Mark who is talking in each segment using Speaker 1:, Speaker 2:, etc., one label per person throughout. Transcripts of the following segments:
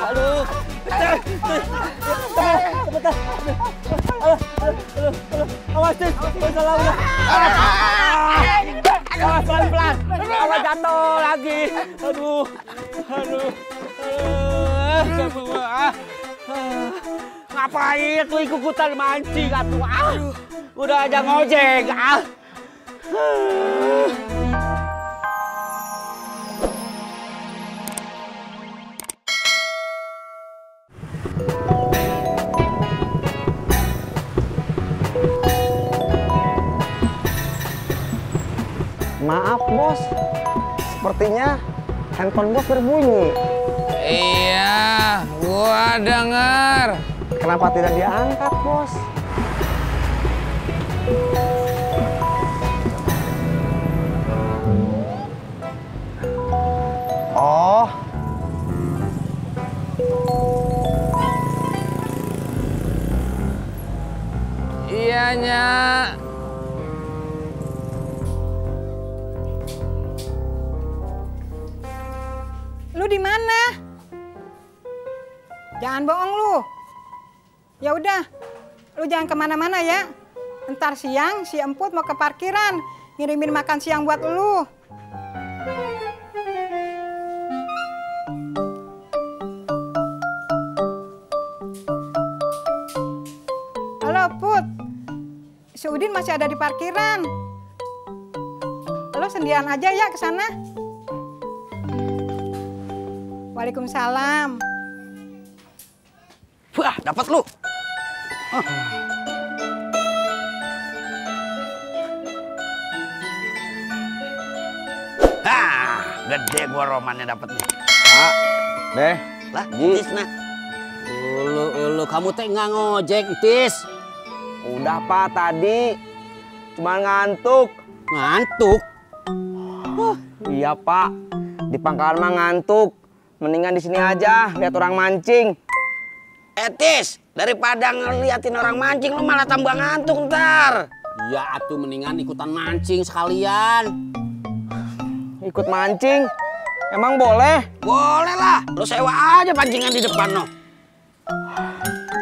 Speaker 1: Aduh. Cepetan. Awas, Tis. Salah udah. Awas pelan-pelan. Awas jatuh lagi. Aduh. Ngapain tuh ikutan mancing atuh? Udah aja ngojek.
Speaker 2: Maaf bos, sepertinya handphone bos berbunyi.
Speaker 3: Iya, gua denger.
Speaker 2: Kenapa tidak diangkat bos? Oh.
Speaker 3: Iya, Nyak.
Speaker 4: Lu di mana? Jangan bohong lu. Ya udah, lu jangan kemana-mana ya. Ntar siang si Emput mau ke parkiran ngirimin makan siang buat lu. Halo Put, si Udin masih ada di parkiran. Lu sendirian aja ya ke sana. Waalaikumsalam.
Speaker 1: Wah, dapat lu. Gede gua romannya dapetnya.
Speaker 2: Pak, Beh,
Speaker 1: Lah,
Speaker 2: Ji.
Speaker 1: Tis nah. Ulu, kamu teh nggak ngojek, Tis.
Speaker 2: Udah Pak tadi, cuma ngantuk.
Speaker 1: Ngantuk.
Speaker 2: Iya Pak, di pangkalan mah ngantuk. Mendingan di sini aja, lihat orang mancing.
Speaker 1: Tis, daripada ngeliatin orang mancing, lu malah tambah ngantuk ntar.
Speaker 5: Ya atuh mendingan ikutan mancing sekalian.
Speaker 2: Ikut mancing? Emang boleh?
Speaker 1: Boleh lah, lu sewa aja pancingan di depan no.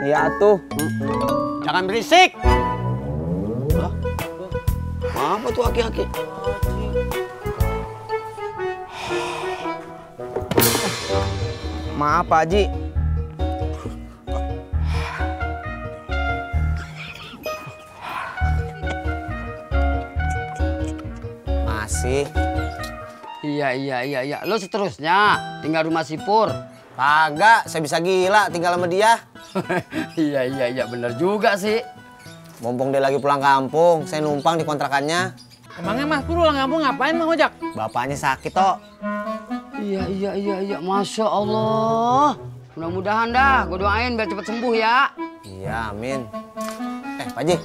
Speaker 2: Iya tuh.
Speaker 1: Jangan berisik. Apa tuh aki-aki?
Speaker 2: Maaf Pak Haji.
Speaker 1: Masih.
Speaker 5: Iya. Lo seterusnya tinggal rumah si Pur.
Speaker 1: Kagak, saya bisa gila tinggal sama dia.
Speaker 5: Iya, bener juga sih.
Speaker 1: Mumpung dia lagi pulang kampung, saya numpang di kontrakannya.
Speaker 6: Emangnya Mas Pur pulang kampung ngapain Mang Ojak?
Speaker 1: Bapaknya sakit toh.
Speaker 5: Iya. Masya Allah. Mudah-mudahan dah, gue doain biar cepet sembuh ya.
Speaker 1: Iya, amin. Pak Haji,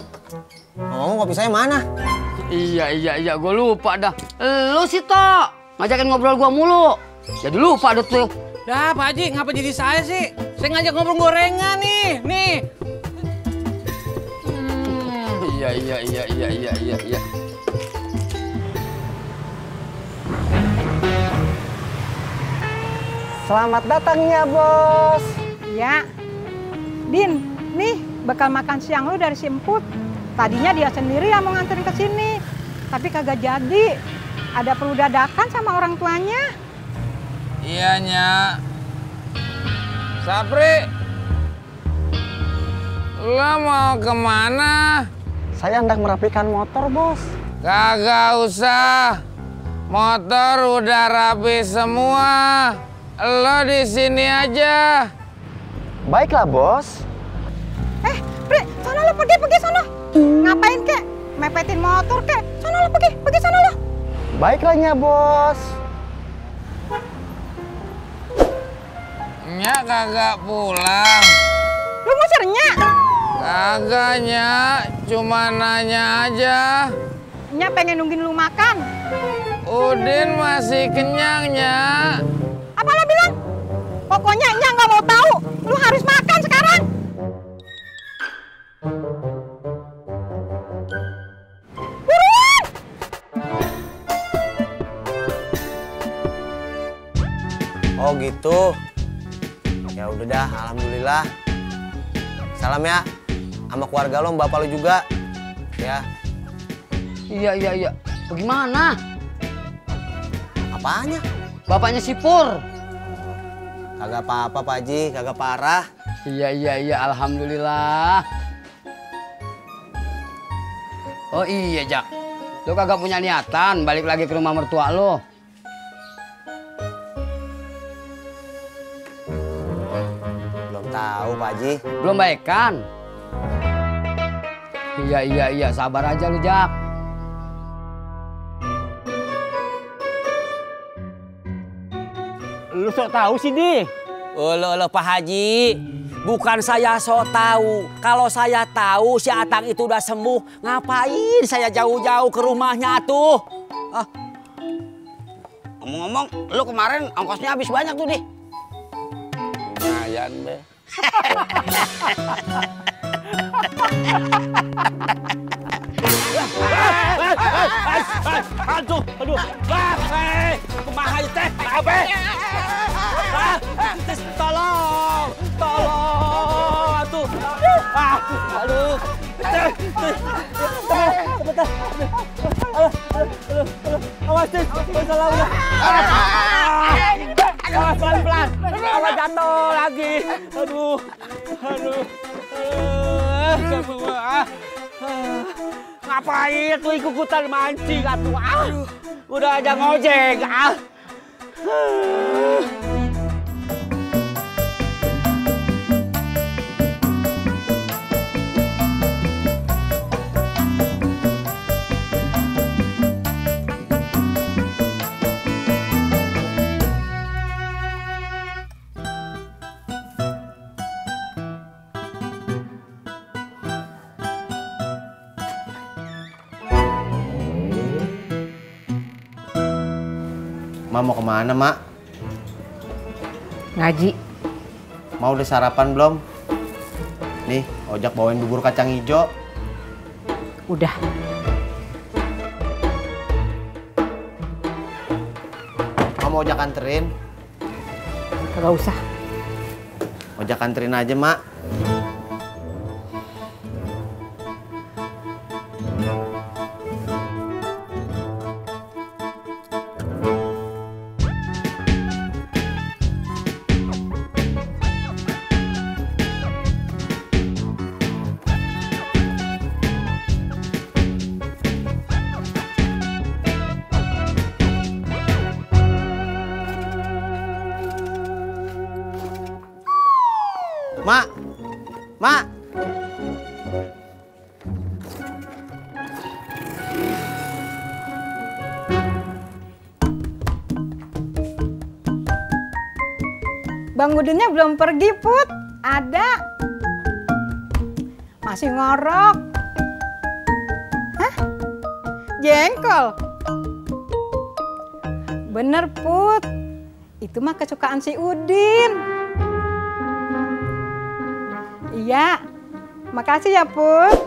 Speaker 1: ngomong kopi saya mana?
Speaker 5: Iya, gue lupa dah. Lo sih Tok, ngajakin ngobrol gue mulu. Jadi lupa deh tuh.
Speaker 6: Dah Pak Haji, ngapa jadi saya sih? Saya ngajak ngobrol gorengan nih.
Speaker 5: Iya.
Speaker 2: Selamat datangnya bos.
Speaker 4: Ya. Din, nih bakal makan siang lu dari si Emput. Tadinya dia sendiri yang mau nganterin ke sini, tapi kagak jadi. Ada perlu dadakan sama orang tuanya.
Speaker 3: Iya, Nyak. Sapri, lo mau kemana?
Speaker 2: Saya hendak merapikan motor bos.
Speaker 3: Kagak usah. Motor udah rapi semua. Lo di sini aja.
Speaker 2: Baiklah bos.
Speaker 4: Pri, sana lo pergi sana. Ngapain kek? Mepetin motor kek? Sana lo pergi sana lo.
Speaker 2: Baiklah bos.
Speaker 3: Nyak kagak pulang.
Speaker 4: Lu mau sernya?
Speaker 3: Kagak, Nyak. Cuma nanya aja.
Speaker 4: Nya pengen nungguin lu makan.
Speaker 3: Udin masih kenyang, Nyak.
Speaker 4: Apa lo bilang? Pokoknya Nya nggak mau tahu. Lu harus makan sekarang. Buruan!
Speaker 1: Oh gitu.
Speaker 7: Ya udah dah, alhamdulillah. Salam ya sama keluarga lo, bapak lo juga. Ya.
Speaker 5: Iya. Bagaimana?
Speaker 7: Apanya?
Speaker 5: Bapaknya si Pur.
Speaker 7: Kagak apa-apa Pak Haji, kagak parah.
Speaker 5: Iya, alhamdulillah. Oh iya, Jak. Lo kagak punya niatan balik lagi ke rumah mertua lo?
Speaker 7: Belum tahu Pak Haji.
Speaker 5: Belum baik kan? Iya, sabar aja lu, Jak.
Speaker 2: Lu sok tahu sih, Di.
Speaker 6: Olo Pak Haji, bukan saya sok tahu. Kalau saya tahu si Atang itu udah sembuh, ngapain saya jauh-jauh ke rumahnya tuh?
Speaker 1: Ngomong-ngomong, lu kemarin ongkosnya habis banyak tuh, Di.
Speaker 3: Lumayan, be.
Speaker 6: Aduh, kumaha ieu teh? Apa? Tolong, atuh. Aduh. Awas, salah udah. Awas pelan-pelan. Awas jatuh lagi. Aduh. Ngapain tuh ikutan mancing atuh? Udah aja ngojek.
Speaker 7: Mak mau kemana, Mak?
Speaker 4: Ngaji.
Speaker 7: Mau udah sarapan belum? Nih, ojak bawain bubur kacang hijau.
Speaker 4: Udah.
Speaker 7: Mau ojak anterin?
Speaker 4: Kagak usah.
Speaker 7: Ojak anterin aja, Mak. Mak.
Speaker 4: Bang Udinnya belum pergi, Put. Ada. Masih ngorok. Hah? Jengkol. Bener, Put. Itu mah kesukaan si Udin. Iya, makasih ya, Put.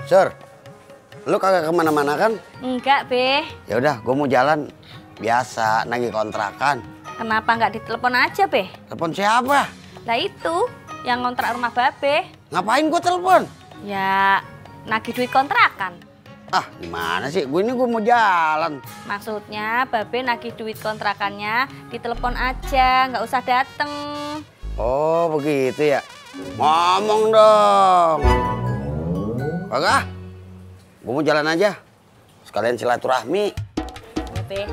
Speaker 1: Sur, lu kagak kemana-mana kan?
Speaker 8: Enggak, Be.
Speaker 1: Ya udah, gue mau jalan. Biasa, nagih kontrakan.
Speaker 8: Kenapa nggak ditelepon aja, Be?
Speaker 1: Telepon siapa?
Speaker 8: Lah itu, yang ngontrak rumah Babe.
Speaker 1: Ngapain gue telepon?
Speaker 8: Ya, nagih duit kontrakan.
Speaker 1: Ah, gimana sih? Gue mau jalan.
Speaker 8: Maksudnya Babe nagih duit kontrakannya, ditelepon aja, nggak usah dateng.
Speaker 1: Oh, begitu ya? Ngomong dong. Kagak? Gue mau jalan aja. Sekalian silaturahmi.
Speaker 8: Ya, Be.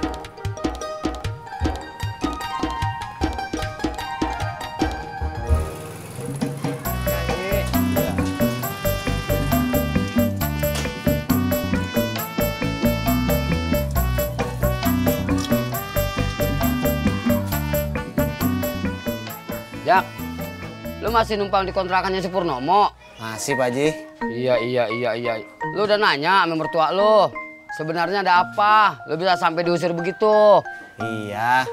Speaker 5: Jak, lu masih numpang di kontrakannya si Purnomo?
Speaker 7: Masih, Pak Haji.
Speaker 5: Iya. Lu udah nanya sama mertua lu. Sebenarnya ada apa? Lu bisa sampai diusir begitu?
Speaker 7: Iya.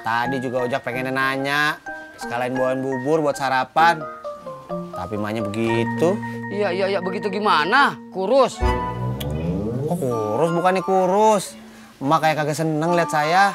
Speaker 7: Tadi juga ojak pengen nanya. Sekalian bawain bubur buat sarapan. Tapi emaknya begitu.
Speaker 5: Iya, begitu gimana? Kurus.
Speaker 7: Oh kurus bukannya kurus. Emak kayak kagak seneng lihat saya.